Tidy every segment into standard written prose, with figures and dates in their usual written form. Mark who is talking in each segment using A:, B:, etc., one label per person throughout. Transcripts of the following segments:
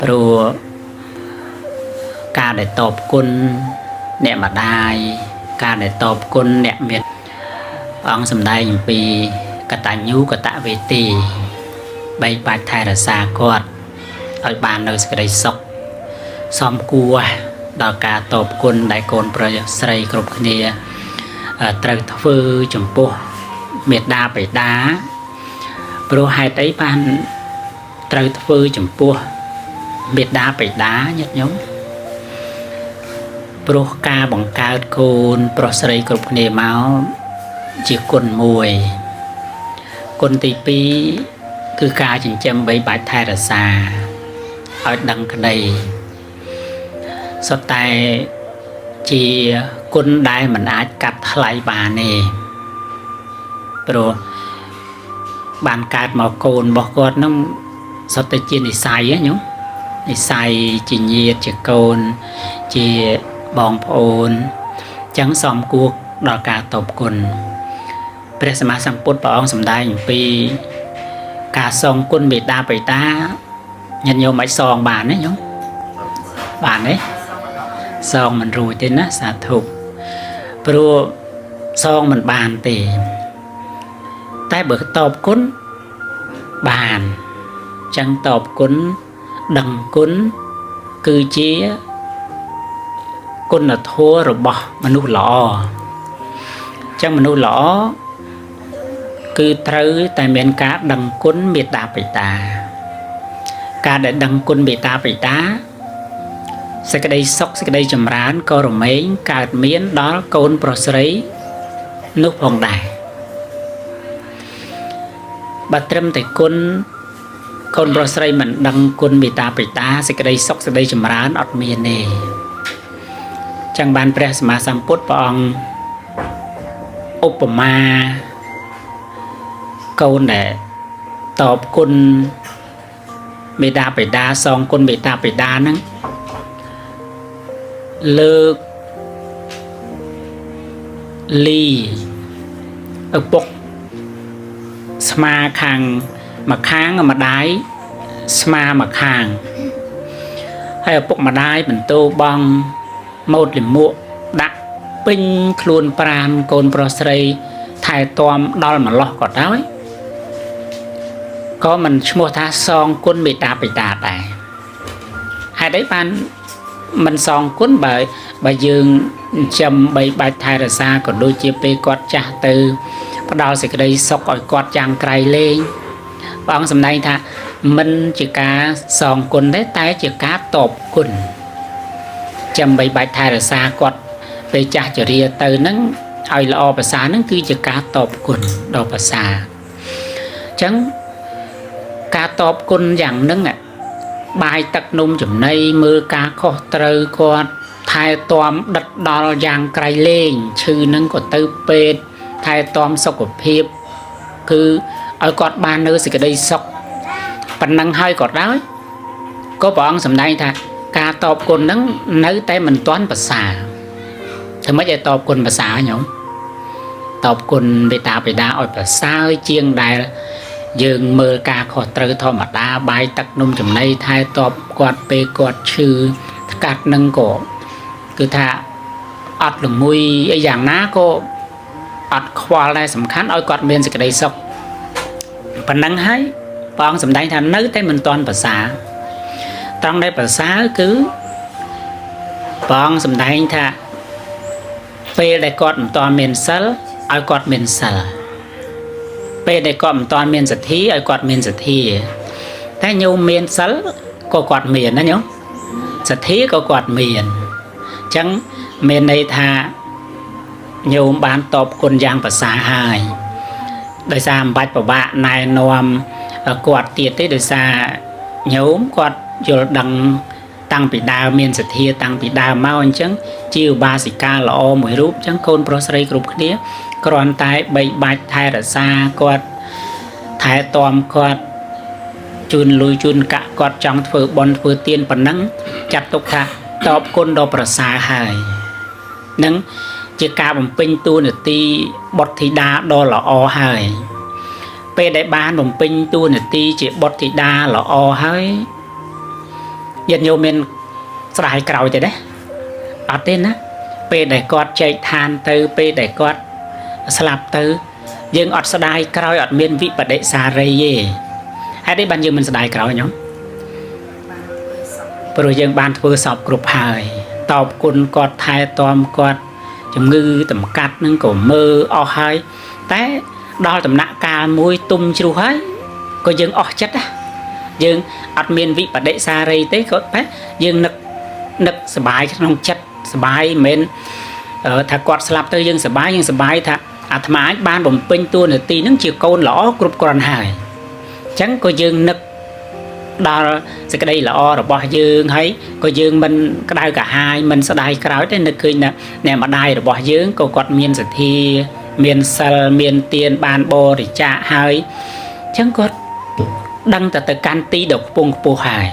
A: ព្រោះការដែលតបគុណអ្នកម្ដាយការដែលតបគុណអ្នកមានព្រះអង្គសម្ដែងអំពីកតញ្ញូកតវេទីបីបាច់ថែរក្សាគាត់ឲ្យបាននៅសេចក្តីសុខសមគួរដល់ការតបគុណដែលកូនប្រុសស្រីគ្រប់គ្នាត្រូវធ្វើចំពោះមេដាបេដាព្រោះហេតុអីបានត្រូវធ្វើចំពោះមេដាបេដាញាតិញោមព្រោះការបង្កើតកូនប្រុសស្រីគ្រប់គ្នាមកជាគុណមួយគុណទី2គឺការចិញ្ចឹមបីបាច់ថែរក្សាឲ្យដឹងក្តីសុទ្ធតែជាគុណដែលមិនអាចកាត់ថ្លៃបានទេព្រោះបានកើតមកកូនរបស់គាត់នឹងសុទ្ធតែជានិស័យហ៎ញោមនិស័យជាញាតិជាកូនជាបងប្អូនអញ្ចឹងសមគួរដល់ការតបគុណព្រះសម្មាសម្ពុទ្ធព្រះអង្គសម្ដែងអំពីការសងគុណមេត្តាបិតាញាតិញោមអាចសងបានទេញោមបានទេសងមិនរួចទេណាសាធុព្រោះសងមិនបានទេតែបើតបគុណបានអញ្ចឹងតបគុណដឹងគុណគឺជាគុណធម៌របស់មនុស្សល្អអញ្ចឹងមនុស្សល្អគឺត្រូវតែមានការដឹងគុណមេត្តាបិតាការដែលដឹងគុណមេត្តាបិតាសេចក្តីសុខសេចក្តីចម្រើនក៏រមែងកើតមានដល់កូនប្រុសស្រីនោះផងដែរបើត្រឹមតែគុណកូនប្រុសស្រីមិនដឹងគុណមេត្តាបិតាសេចក្តីសុខសេចក្តីចម្រើនអត់មានទេចឹងបានព្រះសម្មាសម្ពុទ្ធព្រះអង្គឧបមាកូនដែលតបគុណមេដាបិតាសងគុណមេតាបិតាហ្នឹងលើកលីឪពុកស្មាខាងម្ខាងម្ដាយស្មាម្ខាងហើយឪពុកម្ដាយបន្ទោបងម៉ូតលិមួកដាក់ពេញខ្លួនប្រានកូនប្រុសស្រីថែទាំដល់ម្លោះក៏ដោយក៏មិនឈ្មោះថាសងគុណមេត្តាបិតាដែរហេតុអីបានមិនសងគុណបើយើងចិញ្ចឹមបីបាច់ថែរក្សាក៏ដូចជាពេលគាត់ចាស់ទៅផ្ដល់សេចក្តីសុខឲ្យគាត់យ៉ាងក្រៃលែងព្រះអង្គសម្ដែងថាមិនជាការសងគុណទេតែជាការតបគុណចាំបីបាច់ថែរក្សាគាត់ពេលចាស់ជរាទៅហ្នឹងឲ្យល្អប្រសើរហ្នឹងគឺជាការតបគុណដ៏ប្រសើរអញ្ចឹងការតបគុណយ៉ាងហ្នឹងបាយទឹកនំចំណីមើលការខុសត្រូវគាត់ថែទាំដិតដល់យ៉ាងក្រៃលែងឈឺនឹងក៏ទៅពេទ្យថែទាំសុខភាពគឺឲ្យគាត់បាននៅសេចក្តីសុខប៉ុណ្ណឹងហើយក៏ដោយក៏ព្រះអង្គសម្ដែងថាការតបគុណហ្នឹងនៅតែមិនទាន់ប្រសើរធ្វើម៉េចឲ្យតបគុណប្រសើរញោមតបគុណមេត្តាបិតាឲ្យប្រសើរជាងដែលយើងមើលការខុសត្រូវធម្មតាបាយទឹកនំចំណីថែតបគាត់ពេលគាត់ឈឺថ្កាត់នឹងក៏គឺថាអត់ល្ងុយអីយ៉ាងណាក៏អត់ខ្វល់ដែរសំខាន់ឲ្យគាត់មានសេចក្តីសុខប៉ុណ្ណឹងហើយព្រះអង្គសម្ដែងថានៅតែមិនទាន់ប្រសើរត្រង់ដែលប្រសើរគឺព្រះអង្គសម្ដែងថាពេលដែលគាត់មិនទាន់មានសិលឲ្យគាត់មានសិលពេលដែលគាត់មិនទាន់មានសទ្ធាឲ្យគាត់មានសទ្ធាតែញោមមានសិលក៏គាត់មានណាញោមសទ្ធាក៏គាត់មានអញ្ចឹងមានន័យថាញោមបានតបគុណយ៉ាងប្រសើរហើយដោយសារមិនបាច់ពិបាកណែនាំគាត់ទៀតទេដោយសារញោមគាត់យល់ដឹងតាំងពីដើមមានសទ្ធាតាំងពីដើមមកអញ្ចឹងជាឧបាសិកាល្អមួយរូបអញ្ចឹងកូនប្រុសស្រីគ្រប់គ្នាគ្រាន់តែបីបាច់ថែរក្សាគាត់ថែទាំគាត់ជូនលុយជូនកាក់គាត់ចង់ធ្វើបុណ្យធ្វើទានប៉ុណ្ណឹងចាត់ទុកថាតបគុណដ៏ប្រសើរហើយនឹងជាការបំពេញតួនាទីបុត្រធីតាដ៏ល្អហើយពេលដែលបានបំពេញតួនាទីជាបុត្រធីតាល្អហើយ ញាតិញោមមានស្ដាយក្រោយទេទេអត់ទេណាពេលដែលគាត់ចែកឋានទៅពេលដែលគាត់ស្លាប់ទៅយើងអត់ស្ដាយក្រោយអត់មានវិបដិសារីទេហេតុអីបានយើងមិនស្ដាយក្រោយញោម
B: បានធ្វើសព
A: ព្រោះយើងបានធ្វើសពគ្រប់ហើយតបគុណគាត់ថែទាំគាត់ជំងឺតម្កាត់នឹងក៏មើលអស់ហើយតែដល់ដំណាក់កាលមួយទុំជ្រុះហើយក៏យើងអស់ចិត្តណាយើងអត់មានវិបដិសារីទេក៏តែយើងនឹកនឹកសบายក្នុងចិត្តសบายមិនមែនថាគាត់ស្លាប់ទៅយើងសบายយើងសบายថាអាត្មាអាចបានបំពេញតួនាទីនឹងជាកូនល្អគ្រប់គ្រាន់ហើយអញ្ចឹងក៏យើងនឹក ដល់សេចក្តីល្អរបស់យើងហើយក៏យើងមិនក្តៅក្រហាយមិនស្ដាយក្រោយទេនឹកឃើញថាអ្នកម្ដាយរបស់យើងក៏គាត់មានសទ្ធាមានសិលមានទានបានបរិច្ចាគហើយអញ្ចឹងគាត់ដឹងតែទៅកាន់ទីដ៏ខ្ពង់ខ្ពស់ហើយ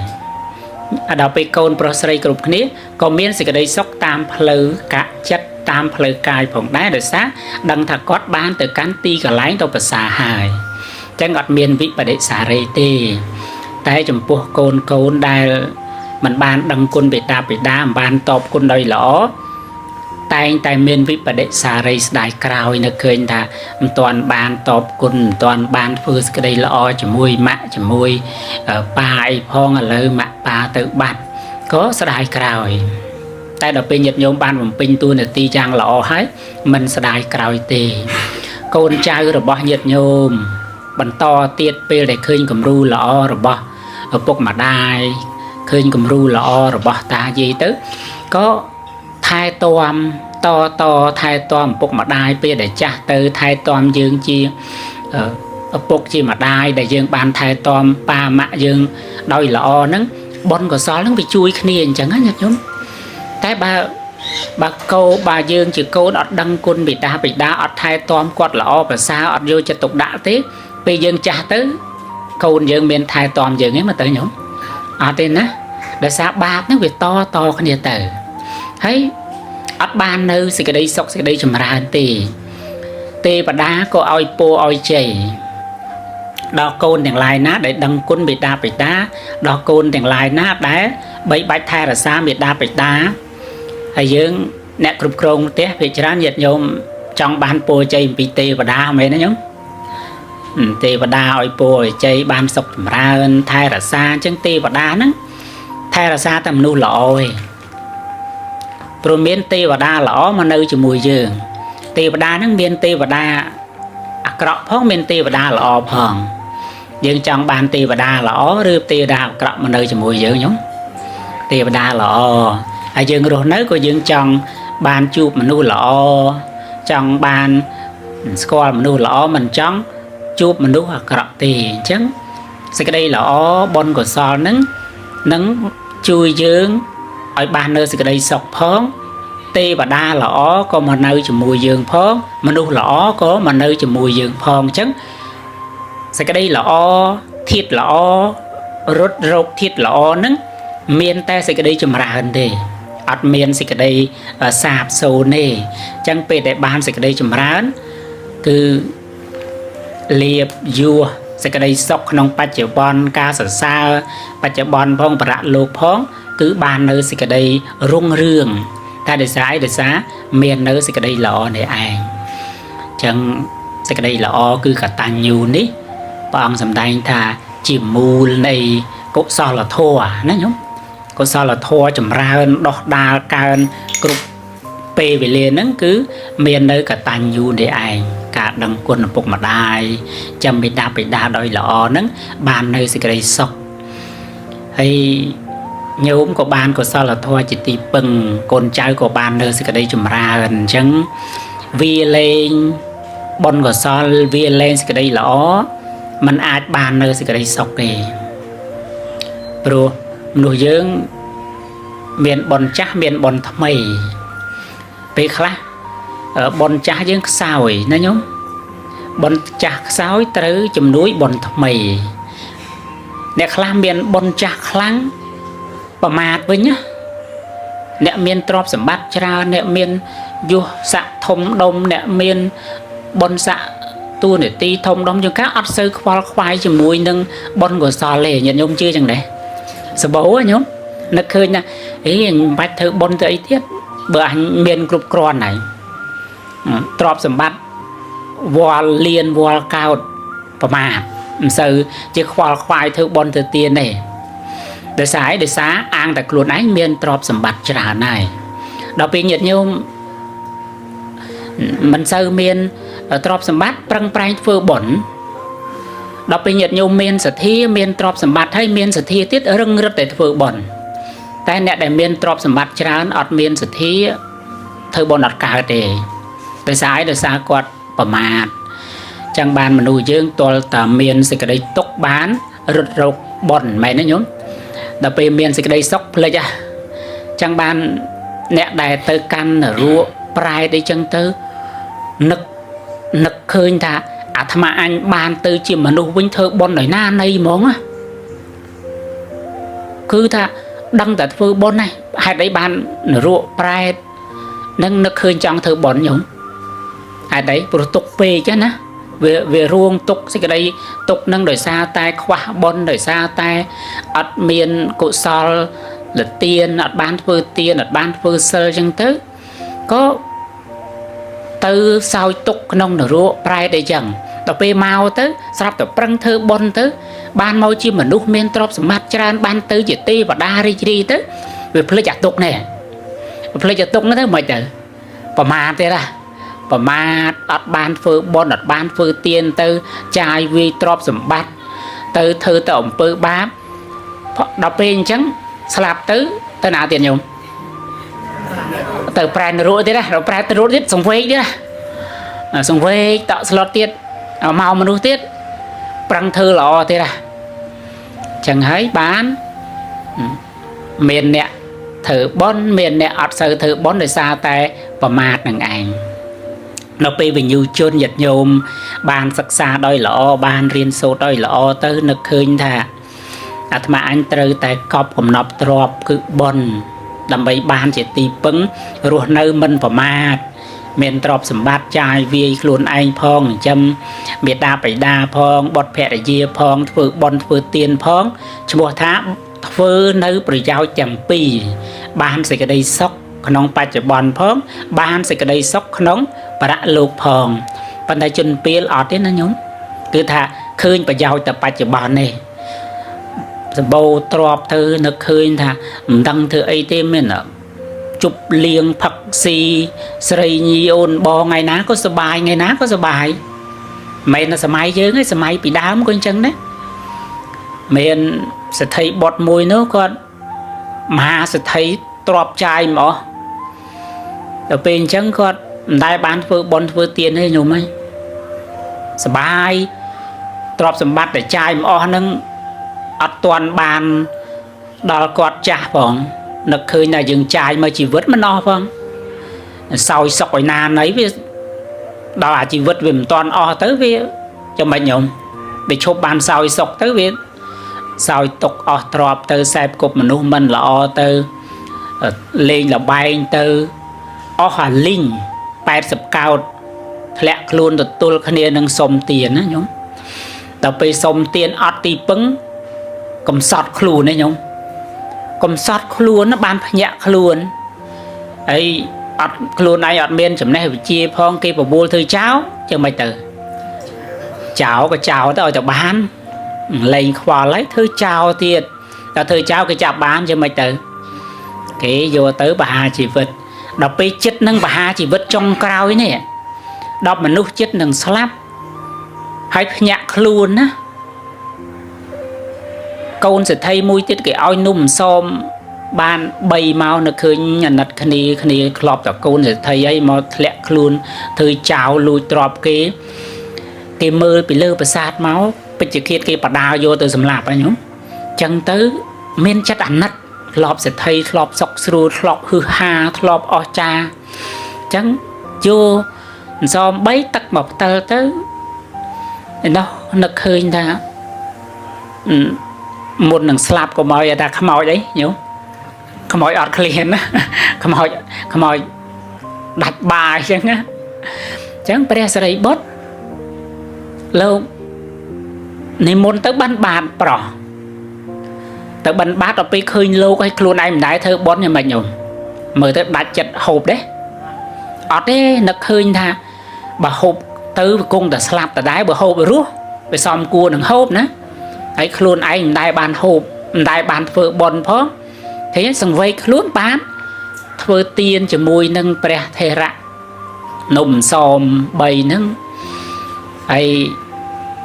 A: ដល់ពេលកូនប្រុសស្រីគ្រប់គ្នាក៏មានសេចក្តីសុខតាមផ្លូវកចិត្តតាមផ្លូវកាយផងដែរដោយសារដឹងថាគាត់បានទៅកាន់ទីកន្លែងទៅប្រសើរហើយអញ្ចឹងអត់មានវិបដិសារីទេ តែចំពោះកូនកូនដែលមិនបានដឹងគុណបេតាបិតាមិនបានតបគុណដោយល្អតែងតែមានវិបដិសារីស្ដាយក្រោយនៅឃើញថាមិនទាន់បានតបគុណមិនទាន់បានធ្វើសេចក្តីល្អជាមួយម៉ាក់ជាមួយប៉ាអីផងឥឡូវម៉ាក់ប៉ាទៅបាត់ក៏ស្ដាយក្រោយតែដល់ពេលញាតិញោមបានបំពេញតួនាទីយ៉ាងល្អហើយមិនស្ដាយក្រោយទេកូនចៅរបស់ញាតិញោមបន្តទៀតពេលដែលឃើញគំរូល្អរបស់ឪពុកម្ដាយឃើញគំរូល្អរបស់តាយាយទៅក៏ថែទាំតតថែទាំឪពុកម្ដាយពេលដែលចាស់ទៅថែទាំយើងជាឪពុកជាម្ដាយដែលយើងបានថែទាំប៉ាម៉ាក់យើងដោយល្អហ្នឹងបុណ្យកុសលហ្នឹងវាជួយគ្នាអញ្ចឹងណាញាតិញោមតែបើបើកោបើយើងជាកូនអត់ដឹងគុណបិតាបិតាអត់ថែទាំគាត់ល្អប្រសើរអត់យកចិត្តទុកដាក់ទេពេលយើងចាស់ទៅកូនយើងមានថែទាំយើងឯងមកទៅញោមអត់ទេណាដោយសារបាបហ្នឹងវាតតគ្នាទៅហើយអត់បាននៅសេចក្តីសុខសេចក្តីចម្រើនទេទេវតាក៏ឲ្យពរឲ្យជ័យដល់កូនទាំងឡាយណាដែលដឹងគុណបិតាបិតាដល់កូនទាំងឡាយណាដែលបីបាច់ថែរក្សាមេដាបិតាហើយយើងអ្នកគ្រប់គ្រងផ្ទះភាគច្រើនញាតិញោមចង់បានពរជ័យអំពីទេវតាមែនទេញោមទេវតាឲ្យពរឲ្យជ័យបានសុខចម្រើនថែរក្សាអញ្ចឹងទេវតាហ្នឹងថែរក្សាតែមនុស្សល្អឯងព្រោះមានទេវតាល្អមកនៅជាមួយយើងទេវតាហ្នឹងមានទេវតាអាក្រក់ផងមានទេវតាល្អផងយើងចង់បានទេវតាល្អឬទេវតាអាក្រក់មកនៅជាមួយយើងញោមទេវតាល្អហើយយើងរស់នៅក៏យើងចង់បានជួបមនុស្សល្អចង់បានស្គាល់មនុស្សល្អមិនចង់ជួបមនុស្សអាក្រក់ទេអញ្ចឹងសេចក្តីល្អបុណ្យកុសលហ្នឹងនឹងជួយយើងឲ្យបាននៅសេចក្តីសុខផងទេវតាល្អក៏មកនៅជាមួយយើងផងមនុស្សល្អក៏មកនៅជាមួយយើងផងអញ្ចឹងសេចក្តីល្អធាតុល្អរត់រោគធាតុល្អហ្នឹងមានតែសេចក្តីចម្រើនទេអត់មានសេចក្តីសាបសូន្យទេអញ្ចឹងពេលដែលបានសេចក្តីចម្រើនគឺលៀបយោះសេចក្តីសុខក្នុងបច្ចុប្បន្នការសរសើរបច្ចុប្បន្នផងបរៈលោកផងគឺបាននៅសេចក្តីរុងរឿងតែដោយសារអីដោយសារមាននៅសេចក្តីល្អនេះឯងអញ្ចឹងសេចក្តីល្អគឺកតញ្ញូនេះព្រះអង្គសម្ដែងថាជាមូលនៃកុសលធម៌ណាញោមកុសលធម៌ចម្រើនដោះដាលកើនគ្រប់ពេលវេលាហ្នឹងគឺមាននៅកតញ្ញូនេះឯងការដឹងគុណឪពុកម្ដាយចាំបិតាបិតាដោយល្អហ្នឹងបាននៅសេចក្តីសុខហើយញោមក៏បានកុសលធម៌ជាទីពឹងកូនចៅក៏បាននៅសេចក្តីចម្រើនអញ្ចឹងវាលែងបុណ្យកុសលវាលែងសេចក្តីល្អมันអាចបាននៅសេចក្តីសុខទេព្រោះមនុស្សយើងមានបុណ្យចាស់មានបុណ្យថ្មីពេលខ្លះបុណ្យចាស់យើងខ្សោយណាញោមបុណ្យចាស់ខ្សោយត្រូវជំនួយបុណ្យថ្មីអ្នកខ្លះមានបុណ្យចាស់ខ្លាំងប្រមាទវិញណាអ្នកមានទ្រព្យសម្បត្តិច្រើនអ្នកមានយុស័កធំដុំអ្នកមានបុណ្យស័ក្តិតួនាទីធំដុំជាងការអត់សូវខ្វល់ខ្វាយជាមួយនឹងបុណ្យកុសលទេញាតិញោមជឿចឹងដែរសបោហ៎ញោម នឹកឃើញណាអេអញមិនបាច់ធ្វើបុណ្យទៅអីទៀតបើអញមានគ្រប់គ្រាន់ហើយទ្រព្យសម្បត្តិវល់លៀនវល់កោតប្រមាទមិនសូវជាខ្វល់ខ្វាយធ្វើបុណ្យធ្វើទានទេដោយសារអីដោយសារអាងតែខ្លួនឯងមានទ្រព្យសម្បត្តិច្រើនហើយដល់ពេលញាតិញោមមិនសូវមានទ្រព្យសម្បត្តិប្រឹងប្រែងធ្វើបុណ្យដល់ពេលញាតិញោមមានសទ្ធាមានទ្រព្យសម្បត្តិហើយមានសទ្ធាទៀតរឹងរឹតតែធ្វើបុណ្យតែអ្នកដែលមានទ្រព្យសម្បត្តិច្រើនអត់មានសទ្ធាធ្វើបុណ្យអត់កើតទេដោយសារអីដោយសារគាត់ប្រមាទចឹងបានមនុស្សយើងទាល់តែមានសេចក្តីទុក្ខបានរត់រកបុណ្យមែនទេញោមដល់ពេលមានសេចក្តីសុខភ្លេចហ៎ចឹងបានអ្នកដែលទៅកាន់នរកប្រែតអីចឹងទៅនឹកនឹកឃើញថាអាត្មាអញបានទៅជាមនុស្សវិញធ្វើបុណ្យដោយណានៃហ្មងណាគឺថាដឹងតែធ្វើបុណ្យណាហេតុអីបាននរកប្រែតនឹងនឹកឃើញចង់ធ្វើបុណ្យញោមហេតុអីព្រោះទុកពេកណាវារួងទុកសេចក្តីទុកនឹងដោយសារតែខ្វះបុណ្យដោយសារតែអត់មានកុសលលទានអត់បានធ្វើទានអត់បានធ្វើសិលចឹងទៅក៏ទៅសោយទុកក្នុងនរកប្រែតអីចឹងដល់ពេលមកទៅស្រាប់តែប្រឹងធ្វើបុណ្យទៅបានមកជាមនុស្សមានទ្រព្យសម្បត្តិច្រើនបានទៅជាទេវតារីករាយទៅវាភ្លេចអាទុកនេះវាភ្លេចអាទុកហ្នឹងទៅមិនទៅប្រមាទទេណាប្រមាទអត់បានធ្វើបុណ្យអត់បានធ្វើទានទៅចាយវាយទ្រព្យសម្បត្តិទៅធ្វើទៅអំពើបាបដល់ពេលអញ្ចឹងស្លាប់ទៅទៅណាទៀតញោមទៅប្រែនរកទៀតណាដល់ប្រែទៅរកទៀតសង្វេគទៀតណាសង្វេគតក់ស្លុតទៀតមកមនុស្សទៀតប្រឹងធ្វើល្អទៀតណាចឹងហើយបានមានអ្នកធ្វើបុណ្យមានអ្នកអត់សូវធ្វើបុណ្យដោយសារតែប្រមាទនឹងឯងនៅពេលវិញ្ញូជនញាតិញោមបានសិក្សាដោយល្អបានរៀនសូត្រដោយល្អទៅនឹកឃើញថាអាត្មាអញត្រូវតែកប់កំណប់ទ្រព្យគឺបុណ្យដើម្បីបានជាទីពឹងរស់នៅមិនប្រមាទមានទ្រព្យសម្បត្តិចាយវាយខ្លួនឯងផងចិញ្ចឹមមេដាបិតាផងបុត្រភរិយាផងធ្វើបុណ្យធ្វើទានផងឈ្មោះថាធ្វើនៅប្រយោជន៍ទាំងពីរបានសេចក្តីសុខក្នុងបច្ចុប្បន្នផងបានសេចក្តីសុខក្នុងបរលោកផងប៉ុន្តែជនពៀលអត់ទេណាញោមគឺថាឃើញប្រយោជន៍តែបច្ចុប្បន្ននេះសម្បូរទ្របទៅនឹកឃើញថាមិនដឹងធ្វើអីទេមានជប់លៀងផឹកស៊ីស្រីញីអូនបងថ្ងៃណាក៏សបាយថ្ងៃណាក៏សបាយមិនមែនតែសម័យយើងទេសម័យពីដើមក៏អញ្ចឹងដែរមានសេដ្ឋីបុត្រមួយនោះគាត់មហាសេដ្ឋីទ្របចាយមកដល់ពេលអញ្ចឹងគាត់មិនដែលបានធ្វើបុណ្យធ្វើទានទេញោមហ៎សបាយទ្រព្យសម្បត្តិដែលចាយមកអស់ហ្នឹងអត់ទាន់បានដល់គាត់ចាស់ផងនឹកឃើញថាយើងចាយមកជីវិតមិនអស់ផងសោយសុកឲ្យណាណីវាដល់អាជីវិតវាមិនទាន់អស់ទៅវាចាំមិនញោមវាឈប់បានសោយសុកទៅវាសោយទុកអស់ទ្រព្យទៅសែបគប់មនុស្សមិនល្អទៅលេងលបែងទៅអស់អាលីង80កោតធ្លាក់ខ្លួនទទួលគ្នានឹងសុំទានណាញោមដល់ពេលសុំទានអត់ទីពឹងកំសត់ខ្លួនណាញោមកំសត់ខ្លួនណាបានភ្ញាក់ខ្លួនហើយអត់ខ្លួនឯងអត់មានចំណេះវិជ្ជាផងគេបបួលធ្វើចោលចឹងមិនទៅចោលក៏ចោលទៅឲ្យតែបានលែងខ្វល់ហើយធ្វើចោលទៀតដល់ធ្វើចោលគេចាប់បានចឹងមិនទៅគេយកទៅបហាជីវិតដល់ពេលចិត្តនឹងបហាជីវិតចុងក្រោយនេះដល់មនុស្សចិត្តនឹងស្លាប់ហើយភ្ញាក់ខ្លួនណាកូនសេដ្ឋីមួយទៀតគេឲ្យនំសមបាន3មកនៅឃើញអាណិតគ្នាគ្នាធ្លាប់តែកូនសេដ្ឋីអីមកធ្លាក់ខ្លួនធ្វើចោលលួចទ្រព្យគេគេមើលពីលើប្រាសាទមកពេជ្ជឃាតគេបដាយកទៅសម្លាប់ហ្នឹងញោមចឹងទៅមានចិត្តអាណិតធ្លាប់សេដ្ឋីធ្លាប់សុកស្រួលធ្លាប់ហឺហាធ្លាប់អស្ចារ្យចឹងយកអន្សម3ទឹកមកផ្តិលទៅឯនោះនឹកឃើញថាមុននឹងស្លាប់ក៏មកឲ្យថាខ្មោចអីញោមខ្មោចអត់ឃ្លានណាខ្មោចខ្មោចដាច់បាយចឹងណាចឹងព្រះសិរីបុត្រលោកនិមន្តទៅបានបានប្រោះ ទៅបិណ្ឌបាតដល់ពេលឃើញលោកឲ្យខ្លួនឯងមិនដែរធ្វើបុណ្យយ៉ាងម៉េចញោមមើលទៅដាច់ចិត្តហូបទេអត់ទេនឹកឃើញថាបើហូបទៅវាគង់តែស្លាប់ដដែលបើហូបរស់វាសំគួរនឹងហូបណាហើយខ្លួនឯងមិនដែលបានហូបមិនដែលបានធ្វើបុណ្យផងឃើញសង្វេគខ្លួនបានធ្វើទានជាមួយនឹងព្រះថេរៈនំសម3ហ្នឹងហើយ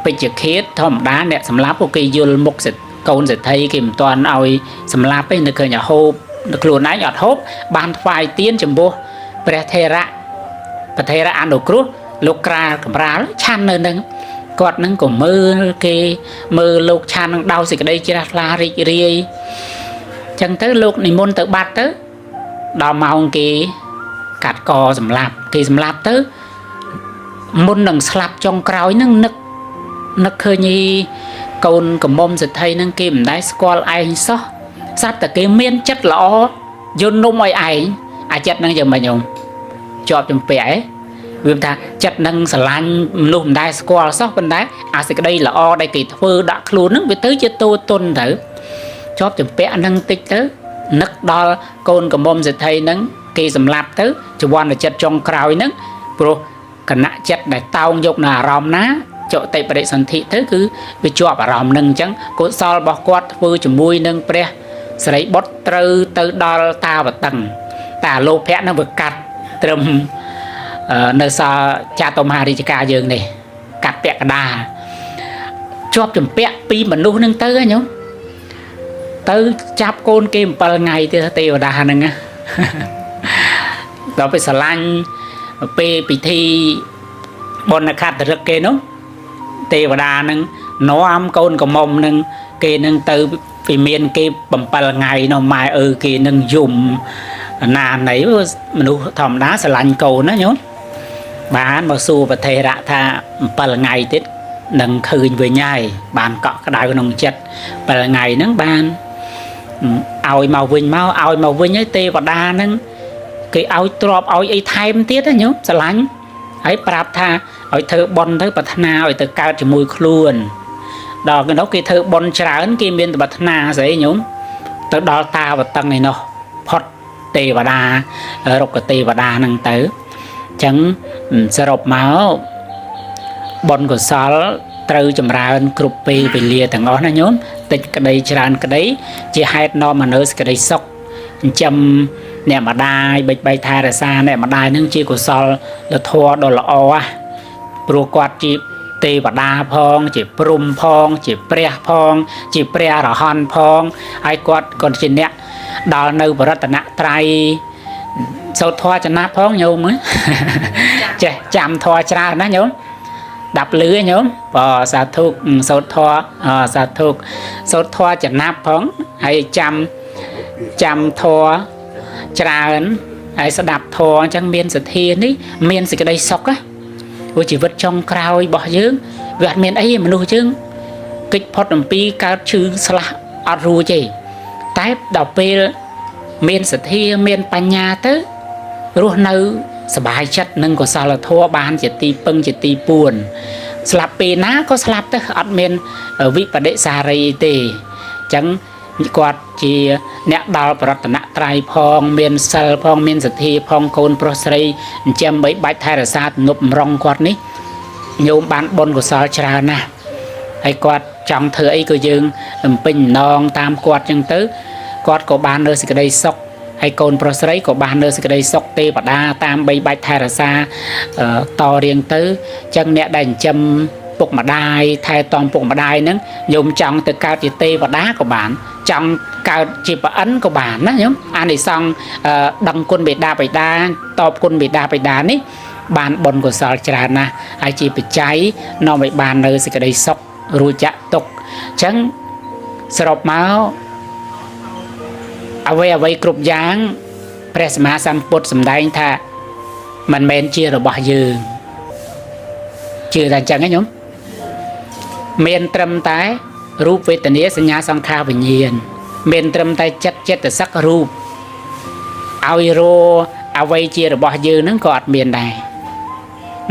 A: ពេជ្ជឃាតធម្មតាអ្នកសម្លាប់ពួកគេយល់មុខសេដ្ឋកូនសេដ្ឋីគេមិនទាន់ឲ្យសម្លាប់ទេនៅឃើញតែហូបនៅខ្លួនឯងអត់ហូបបានថ្វាយទានចំពោះព្រះថេរៈព្រះថេរៈអនុគ្រោះលោកក្រាលកម្រាលឆាន់នៅនឹងគាត់នឹងក៏មើលគេមើលលោកឆាន់នឹងដោយសេចក្តីជ្រះថ្លារីករាយចឹងទៅលោកនិមន្តទៅបាត់ទៅដល់ម៉ោងគេកាត់កសម្លាប់គេសម្លាប់ទៅមុននឹងស្លាប់ចុងក្រោយនឹងនឹកនឹកឃើញឯកូនកំមុំសេដ្ឋីនឹងគេមិនដែលស្គាល់ឯងសោះស្រាប់តែគេមានចិត្តល្អយន្តនំឲ្យឯងអាចិត្តនឹងយ៉ាងម៉េចញោមជាប់ជំពាក់ឯងវាថាចិត្តនឹងស្រឡាញ់មនុស្សមិនដែលស្គាល់សោះប៉ុន្តែអាសេចក្តីល្អដែលគេធ្វើដាក់ខ្លួននឹងវាទៅជាតួទុនទៅជាប់ជំពាក់នឹងតិចទៅនឹកដល់កូនកំមុំសេដ្ឋីនឹងគេសម្លាប់ទៅជីវ័នចិត្តចុងក្រោយនឹងព្រោះគណៈចិត្តដែលតោងយកនៅអារម្មណ៍ណាចតិបរិសន្ធិទៅគឺវាជាប់អារម្មណ៍នឹងអញ្ចឹងកុសលរបស់គាត់ធ្វើជាមួយនឹងព្រះសិរីបុត្រត្រូវទៅដល់តាវតឹងតាលោភៈនឹងវាកាត់ត្រឹមនៅសល់ចតុមហារាជការយើងនេះកាត់ពាក់កណ្ដាលជាប់ជំពាក់ពីមនុស្សនឹងទៅហ៎ញោមទៅចាប់កូនគេ7ថ្ងៃទៀតទេវតាហ្នឹងណាដល់ពេលស្រឡាញ់ពេលពិធីបុណ្យខត្តរឹកគេនោះទេវតានឹងនាំកូនកំមុំនឹងគេនឹងទៅពីមានគេ7ថ្ងៃនោះម៉ែអើគេនឹងយំណាណីមនុស្សធម្មតាស្រឡាញ់កូនណាញោមបានមកសួរប្រធេរៈថា7ថ្ងៃទៀតនឹងឃើញវិញហើយបានកក់ក្ដៅក្នុងចិត្ត7ថ្ងៃហ្នឹងបានឲ្យមកវិញមកឲ្យមកវិញហើយទេវតាហ្នឹងគេឲ្យទ្របឲ្យអីថែមទៀតណាញោមស្រឡាញ់ហើយប្រាប់ថាឲ្យធ្វើបុណ្យទៅប្រាថ្នាឲ្យទៅកើតជាមួយខ្លួនដល់គេនោះគេធ្វើបុណ្យច្រើនគេមានប្រាថ្នាស្អីញោមទៅដល់តាវតឹងឯនោះផុតទេវតារុក្ខទេវតាហ្នឹងទៅអញ្ចឹងសរុបមកបុណ្យកុសលត្រូវចម្រើនគ្រប់ពេលវេលាទាំងអស់ណាញោមតិចក្តីច្រើនក្តីជាហេតុនាំមកនូវសេចក្តីសុខចិញ្ចឹមអ្នកម្ដាយបិចបៃថែរក្សាអ្នកម្ដាយនឹងជាកុសលធម៌ដ៏ល្អណាស់ព្រោះគាត់ជាទេវតាផងជាព្រហ្មផងជាព្រះផងជាព្រះអរហន្តផងហើយគាត់ក៏ជាអ្នកដល់នៅបរតនត្រ័យសូត្រធម៌ចំណាប់ផងញោមចេះចាំធម៌ច្រើនណាញោមដាប់លឺញោមបើសាធុសូត្រធម៌សាធុសូត្រធម៌ចំណាប់ផងហើយចាំចាំធម៌ច្រើនហើយស្ដាប់ធម៌អញ្ចឹងមានសទ្ធានេះមានសេចក្តីសុខណាព្រោះជីវិតចុងក្រោយរបស់យើងវាអត់មានអីទេមនុស្សយើងគេចផុតអំពីកើតឈឺស្លាស់អត់រួចទេតែដល់ពេលមានសទ្ធាមានបញ្ញាទៅរស់នៅសบายចិត្តនឹងកុសលធម៌បានជាទីពឹងជាទីពួនស្លាប់ពេលណាក៏ស្លាប់ទៅអត់មានវិបដិសារីទេអញ្ចឹងគាត់ជាអ្នកដល់ប្រតនត្រ័យផងមានសិលផងមានសទ្ធាផងកូនប្រុសស្រីចិញ្ចឹមបីបាច់ថែរក្សាទំនប់បំរុងគាត់នេះញោមបានបុណ្យកុសលច្រើនណាស់ហើយគាត់ចង់ធ្វើអីក៏យើងបំពេញម្ដងតាមគាត់ចឹងទៅគាត់ក៏បាននៅសេចក្តីសុខហើយកូនប្រុសស្រីក៏បាននៅសេចក្តីសុខទេវតាតាមបីបាច់ថែរក្សាតរៀងទៅចឹងអ្នកដែលចិញ្ចឹមពុកម្ដាយថែទាំពុកម្ដាយហ្នឹងញោមចង់ទៅកើតជាទេវតាក៏បានចង់កើតជាប្រអិនក៏បានណាញោមអានិសង្សដឹងគុណបិតាបិតាតបគុណបិតាបិតានេះបានបុណ្យកុសលច្រើនណាស់ហើយជាបច្ច័យនាំឲ្យបាននៅសេចក្តីសុខរួចចាក់ទុក្ខអញ្ចឹងសរុបមកអ្វីអ្វីគ្រប់យ៉ាងព្រះសម្មាសម្ពុទ្ធសម្ដែងថាមិនមែនជារបស់យើងជឿថាអញ្ចឹងហ៎ញោមមានត្រឹមតែរូបវេទនាសញ្ញាសង្ខារវិញ្ញាណមានត្រឹមតែចិត្តចិត្តសឹករូបឲ្យរអ្វីជារបស់យើងហ្នឹងក៏អត់មានដែរ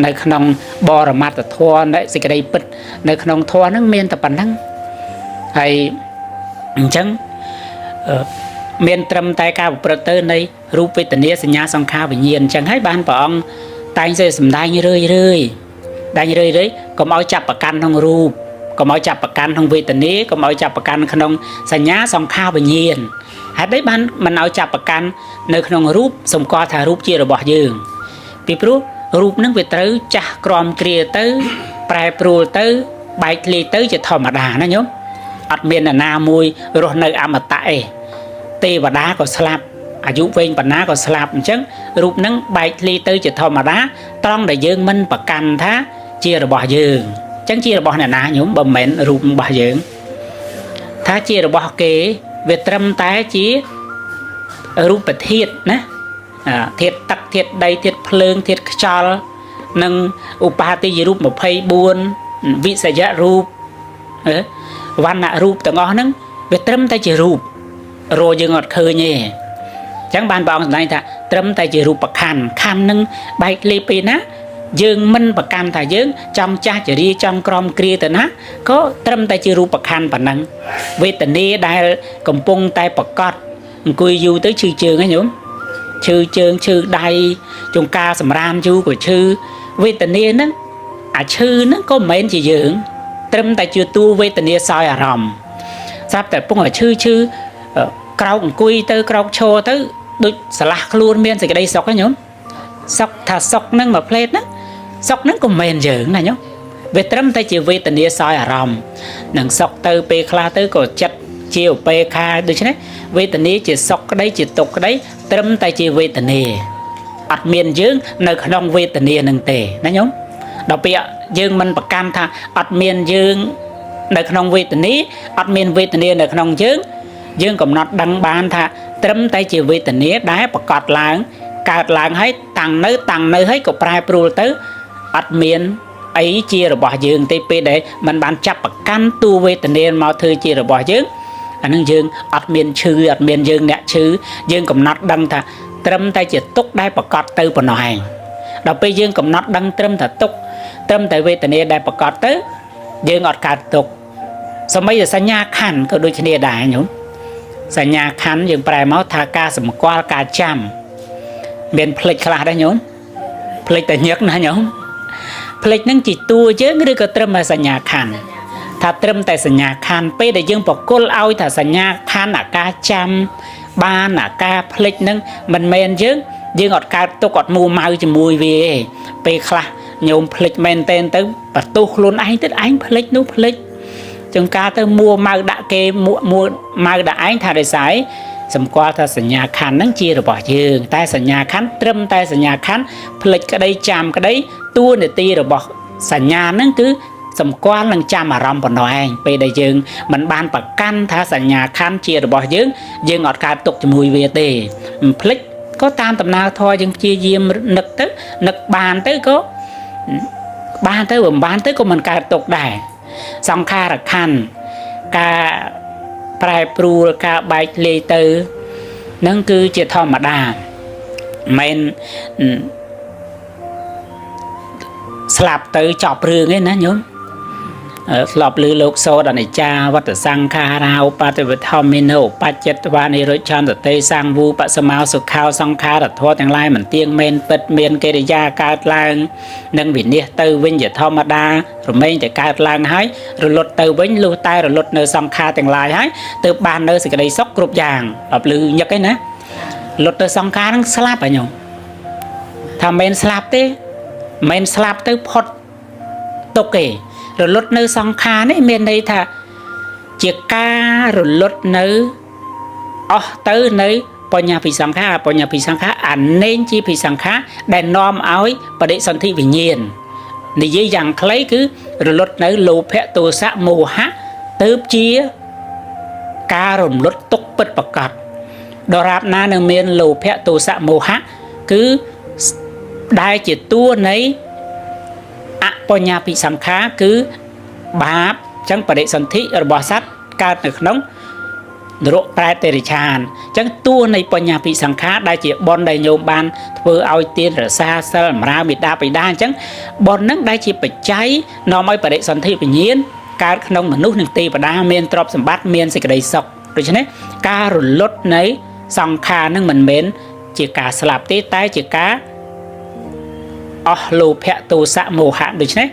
A: នៅក្នុងបរមត្តធម៌នៃសេចក្តីពិតនៅក្នុងធម៌ហ្នឹងមានតែប៉ុណ្្នឹងហើយអញ្ចឹង មានត្រឹមតែការប្រព្រឹត្តទៅនៃរូបវេទនាសញ្ញាសង្ខារវិញ្ញាណអញ្ចឹងហើយបានព្រះអង្គតែងសេសម្ដែងរឿយរឿយដែងរឿយរឿយកុំឲ្យចាប់ប្រកាន់ក្នុងរូបកុំឲ្យចាប់ប្រកាន់ក្នុងវេទនាកុំឲ្យចាប់ប្រកាន់ក្នុងសញ្ញាសង្ខារវិញ្ញាណហេតុអីបានមិនឲ្យចាប់ប្រកាន់នៅក្នុងរូបសម្គាល់ថារូបជារបស់យើងពីព្រោះរូបនឹងវាត្រូវចាស់ក្រំគ្រាទៅប្រែប្រួលទៅបែកធ្លាយទៅជាធម្មតាណាញោមអត់មាននរណាមួយរស់នៅអមតៈឯងទេវតាក៏ស្លាប់អាយុវែងប៉ុណ្ណាក៏ស្លាប់អញ្ចឹងរូបនឹងបែកធ្លាយទៅជាធម្មតាត្រង់ដែលយើងមិនប្រកាន់ថាជារបស់យើងអញ្ចឹងជារបស់អ្នកណាញោមបើមិនមែនរូបរបស់យើងថាជារបស់គេវាត្រឹមតែជារូបធាតុណាធាតុទឹកធាតុដីធាតុភ្លើងធាតុខ្យល់និងឧបាទាយរូប24វិសយរូបវណ្ណៈរូបទាំងអស់ហ្នឹងវាត្រឹមតែជារូបរយើងអត់ឃើញទេអញ្ចឹងបានព្រះអង្គសម្ដែងថាត្រឹមតែជារូបខណ្ឌខណ្ឌនឹងបែកលេពេលណាយើងមិនប្រកាន់ថាយើងចង់ចាស់ចរិយាចង់ក្រំគ្រាទៅណាក៏ត្រឹមតែជារូបខណ្ឌប៉ុណ្ណឹងវេទនាដែលកំពុងតែប្រកបអង្គុយយូរទៅឈឺជើងហ៎ញោមឈឺជើងឈឺដៃចង្ការសម្រានយូរក៏ឈឺវេទនាហ្នឹងអាឈឺហ្នឹងក៏មិនមែនជាយើងត្រឹមតែជាតួវេទនាសោយអារម្មណ៍ស្រាប់តែពងឲ្យឈឺឈឺក្រោកអង្គុយទៅក្រោកឈរទៅដូចឆ្លាស់ខ្លួនមានសេចក្តីសុខហ៎ញោមសុខថាសុខហ្នឹងមួយផ្លេតហ្នឹងសុខហ្នឹងក៏មិនមែនយើងណាញោមវាត្រឹមតែជាវេទនាសោយអារម្មណ៍នឹងសុខទៅពេលខ្លះទៅក៏ចិត្តជាឧបេក្ខាដូច្នេះវេទនាជាសុខក្តីជាទុក្ខក្តីត្រឹមតែជាវេទនាអត់មានយើងនៅក្នុងវេទនានឹងទេណាញោមដល់ពេលយើងមិនប្រកាន់ថាអត់មានយើងនៅក្នុងវេទនាអត់មានវេទនានៅក្នុងយើងយើងកំណត់ដឹងបានថាត្រឹមតែជាវេទនាដែលប្រកបឡើងកើតឡើងហើយតាំងនៅតាំងនៅហើយក៏ប្រែប្រួលទៅអត់មានអីជារបស់យើងទេពេលដែលมันបានចាប់ប្រកាន់តួវេទនាមកធ្វើជារបស់យើងអានឹងយើងអត់មានឈឺអត់មានយើងអ្នកឈឺយើងកំណត់ដឹងថាត្រឹមតែជាទុក្ខដែលប្រកបទៅប៉ុណ្ណោះឯងដល់ពេលយើងកំណត់ដឹងត្រឹមតែទុក្ខត្រឹមតែវេទនាដែលប្រកបទៅយើងអត់កើតទុក្ខសមីសញ្ញាខណ្ឌក៏ដូចគ្នាដែរញោមសញ្ញាខណ្ឌយើងប្រែមកថាការសម្គាល់ការចាំមានភ្លេចខ្លះដែរញោមភ្លេចតែញឹកណាញោមភ្លេចនឹងជាតួយើងឬក៏ត្រឹមតែសញ្ញាខណ្ឌថាត្រឹមតែសញ្ញាខណ្ឌពេលដែលយើងបកគលឲ្យថាសញ្ញាខណ្ឌអាការចាំបានអាការភ្លេចនឹងមិនមែនយើងយើងអត់កើតទុកអត់មួម៉ៅជាមួយវាទេពេលខ្លះញោមភ្លេចមែនតែនទៅបន្ទោសខ្លួនឯងទៀតឯងភ្លេចនោះភ្លេចចង្ការទៅមួម៉ៅដាក់គេមួមួម៉ៅដាក់ឯងថាដោយសារសម្គាល់ថាសញ្ញាខណ្ឌហ្នឹងជារបស់យើងតែសញ្ញាខណ្ឌត្រឹមតែសញ្ញាខណ្ឌភ្លេចក្តីចាំក្តីតួនាទីរបស់សញ្ញាហ្នឹងគឺសម្គាល់និងចាំអារម្មណ៍ប៉ុណ្ណោះឯងពេលដែលយើងមិនបានប្រកាន់ថាសញ្ញាខណ្ឌជារបស់យើងយើងអត់កើតទុកជាមួយវាទេភ្លេចក៏តាមដំណើរធម៌យើងព្យាយាមនឹកទៅនឹកបានទៅក៏បានទៅបើមិនបានទៅក៏មិនកើតទុកដែរសង្ខារខណ្ឌការប្រែប្រួលការបែកលាយទៅនឹងគឺជាធម្មតាមិនស្លាប់ទៅចប់រឿងឯណាញោមស្លាប់ឮលោកសោតអនិច្ចាវត្តសង្ខារាឧបតិវធម្មិនោបច្ចិតវានិរុច្ឆន្តតិសង្វូបសមោសុខោសង្ខារធម៌ទាំងឡាយមិនទៀងមែនពិតមានកិរិយាកើតឡើងនិងវិនិច្ឆ័យទៅវិញជាធម្មតារមែងតែកើតឡើងហើយរលត់ទៅវិញលុះតែរលត់នៅសង្ខារទាំងឡាយហើយទើបបាននៅសេចក្តីសុខគ្រប់យ៉ាងអត់ឮញឹកឯណាលត់ទៅសង្ខារនឹងស្លាប់ហ៎ញោមថាមិនស្លាប់ទេមិនស្លាប់ទៅផុតទុកទេរលត់នៅសង្ខារនេះមានន័យថាជាការរលត់នៅអស់ទៅនៅបញ្ញភិសង្ខារបញ្ញាភិសង្ខារអនេញជាភិសង្ខារដែលនាំឲ្យបដិសន្ធិវិញ្ញាណនិយាយយ៉ាងខ្លីគឺរលត់នៅលោភៈទោសៈមោហៈទើបជាការរំលត់ទុកពិតប្រកបដរាបណានឹងមានលោភៈទោសៈមោហៈគឺដែលជាតួនៃអបញ្ញាភិសង្ខារគឺបាបចឹងបដិសន្ធិរបស់សត្វកើតនៅក្នុងនរកប្រែតតិរិឆានចឹងតួនៃបញ្ញាភិសង្ខារដែលជាបុណ្យដែលញោមបានធ្វើឲ្យទានរសាសិលអំរើមេដាបិតាអញ្ចឹងបុណ្យហ្នឹងដែលជាបច្ច័យនាំឲ្យបដិសន្ធិវិញ្ញាណកើតក្នុងមនុស្សនិងទេវតាមានទ្រព្យសម្បត្តិមានសេចក្តីសុខ ដូច្នេះការរលត់នៃសង្ខារនឹងមិនមែនជាការស្លាប់ទេតែជាការអស់លោភៈទោសៈមោហៈដូច្នេះ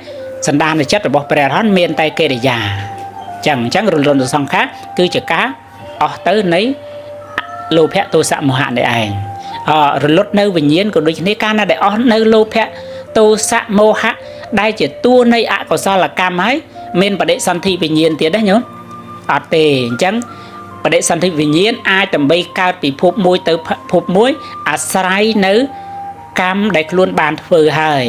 A: សន្តានចិត្តរបស់ព្រះអរហន្តមានតែកិរិយាចឹងអញ្ចឹងរលត់នៃសង្ខារគឺជាការអស់ទៅនៃលោភៈទោសៈមោហៈនេះឯងអរលត់នៅវិញ្ញាណក៏ដូចគ្នាកាលណាដែលអស់នៅលោភៈទោសៈមោហៈដែលជាតួនៃអកុសលកម្មហើយមានបដិសន្ធិវិញ្ញាណទៀតទេញោមអត់ទេអញ្ចឹងបដិសន្ធិវិញ្ញាណអាចដើម្បីកើតពីភពមួយទៅភពមួយអាស្រ័យនៅកម្មដែលខ្លួនបានធ្វើហើយ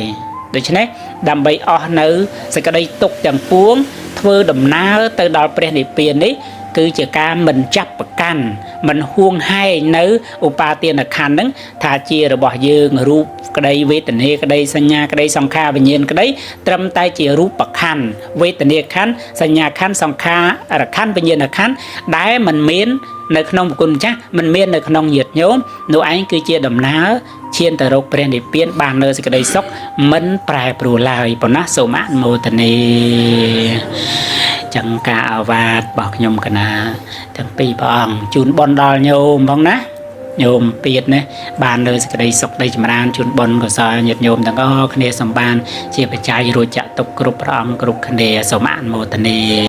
A: ដូច្នេះដើម្បីអស់នៅសេចក្តីទុក្ខទាំងពួងធ្វើដំណើរទៅដល់ព្រះនិព្វាននេះគឺជាការមិនចាប់ប្រកាន់មិនហួងហែងនៅឧបាទានខណ្ឌហ្នឹងថាជារបស់យើងរូបក្តីវេទនាក្តីសញ្ញាក្តីសង្ខារវិញ្ញាណក្តីត្រឹមតែជារូបខណ្ឌវេទនាខណ្ឌសញ្ញាខណ្ឌសង្ខារខណ្ឌវិញ្ញាណខណ្ឌដែលមិនមាននៅក្នុងបុគ្គលម្ចាស់មិនមាននៅក្នុងញាតិញោមនោះឯងគឺជាដំណើរឈានទៅរកព្រះនិព្វានបាននៅសេចក្តីសុខមិនប្រែប្រួលឡើយប៉ុណ្ណាសូមអនុមោទនាចឹងការអាវាតរបស់ខ្ញុំកណាទាំងពីរព្រះអង្គជូនបុណ្យដល់ញោមផងណាញោមពៀតណាបាននៅសេចក្តីសុខដីចម្រើនជូនបុណ្យកុសលញាតិញោមទាំងអស់គ្នាសម្បានជាបច្ច័យរួចចាក់ទុកគ្រប់ព្រះអង្គគ្រប់គ្នាសូមអនុមោទនា។